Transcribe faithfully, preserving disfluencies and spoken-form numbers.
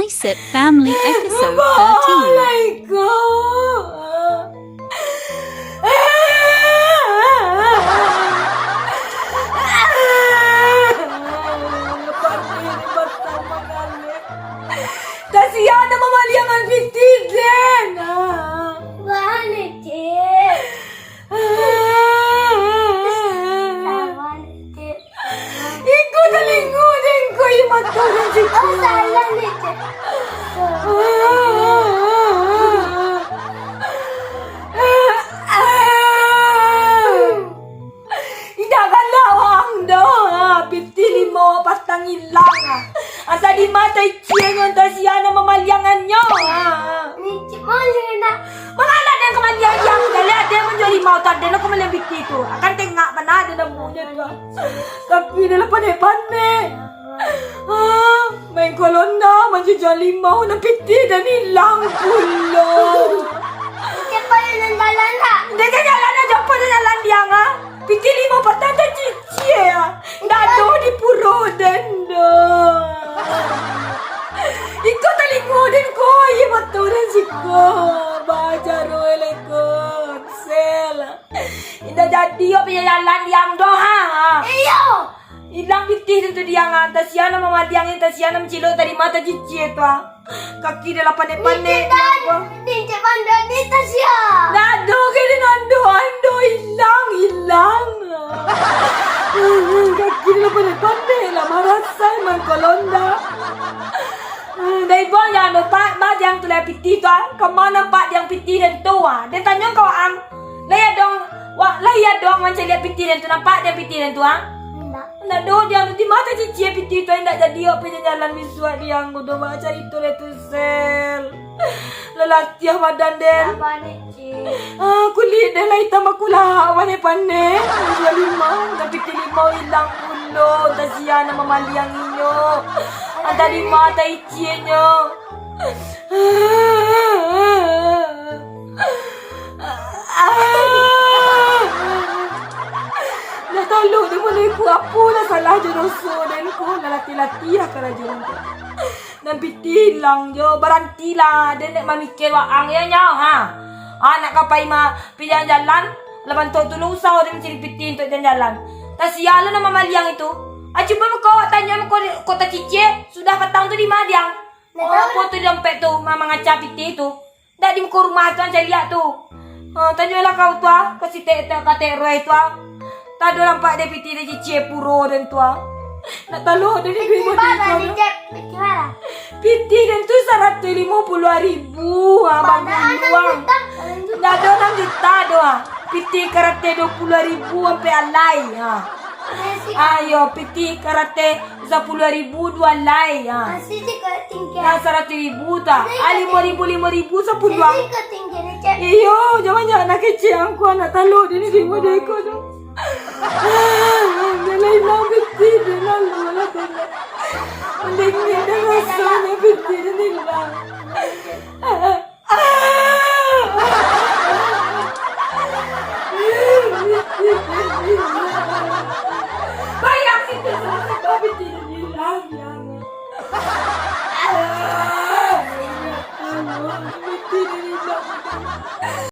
Reset Family episode thirteen. Kasian nak mamaliangan pitih den. Balik, Cik. Sabar, Cik. Iko talingo den ko, i mato den siko. Oh, salah ni, Cik. Indak galak wang doh. Pitih limo patang ilang. Asa di mata icienyo, antah sia nan mamaliangannyo. Ni, Cik, maliang nak. Mangalah den ka maliang yang galak, den manjua limau tadi, nak ka maliang pitih tu. Akan tengak bana den namunyo tu. Tapi den lah pandai-pandai. Ah, main kolonda, manjajah limau, nan pitih den ilang pulo. Cepat den jalan tak? Den jalan aja, apa den jalan diang, ah? Pitih limau patang tacicie, ah. Ndak doh di puro den doh. Iko talingo den ko, i mato den siko. Bacaro eleko. Sel. Indak jadi yo pijalan diang doh, ha. Iyo. Ilang pitih tu diang, ah. Antah sia nan mamaliang, antah sia nan mancilok tadi mata cicie tu, ah. Kaki den lah panek-panek. Ni, Cik Banda, ni, Tasya. Ndak ado, kini nando, ando, ilang, ilang. Kaki den lah panek-panek, lah marasai mangkolonda. Hmm, dari buang jangan lupa, bah, diang tu lah pitih tu, ah. Kama nampak diang pitih den tu, ah? Den tanyo ka waang. Lah iyo dong, wa-, lah iyo dong mancaliak pitih den tu, nampak diang pitih den tu, ah? Indak. Ndak doh, diang tu di mata cicie pitih tu, indak jadi awak pai jalan-jalan bisuak diang ko doh, bacarito deh tu, Sel. Lah latiah badan den. Sabar ni, Cik. Ah, kulik den lah itam bakulahak, panek-panek. Manjua limau, nan pitih limau ilang pulo, antah sia nan mamaliang inyo. Antah di mata icienyo. Lah talok den, mano iku, apo lah salah jo doso den ko, lah latiah-latiah karajo den ko. Nan pitih ilang jo, barantilah, den dek mamikia waang yo nyo, ha. Ha, nak ka pai ma-, pai jalan-jalan, lah bantuak tu lo usaho den mancari pitih untuak jalan-jalan. Tasya lo nan mamaliang itu. Ah, cubo mako awak tanyo mako kota cicie, sudah patang tu di ma diang? Oh, apo tu dompet tu, ma-, mangacah pitih tu. Ndak di muko rumah tu, ang caliak tu. Ha, tanyolah kau tu, ah, ka si Tek, Tek, ka Tek Roy tu, ah. Tado nampak dek pitih den cicie puro den tu, ah. Nak talok den duit model tu, ah. Pitih den tu saratuih limo puluah ribu, ah, bang dulu, ah. Ndak ado anam juta tu, ah. Pitih karate duo puluah ribu sampai alai, ah. Ayo, pitih karate sapuluah ribu duo alai, ha. Masih cik tinggi. Nah, saratuih ribu tu, ah. Ah, limo ribu, limo ribu sapuluah. Masih cik tinggi ni, Cek. Iyo, jangan-jangan nak kecek angku anak talok dia ni, limo deko tu. Ah, dia lah ilang pitih, dia lah, lah, lah, dia lah. Mending dia rasa ni pitih dia ni lah.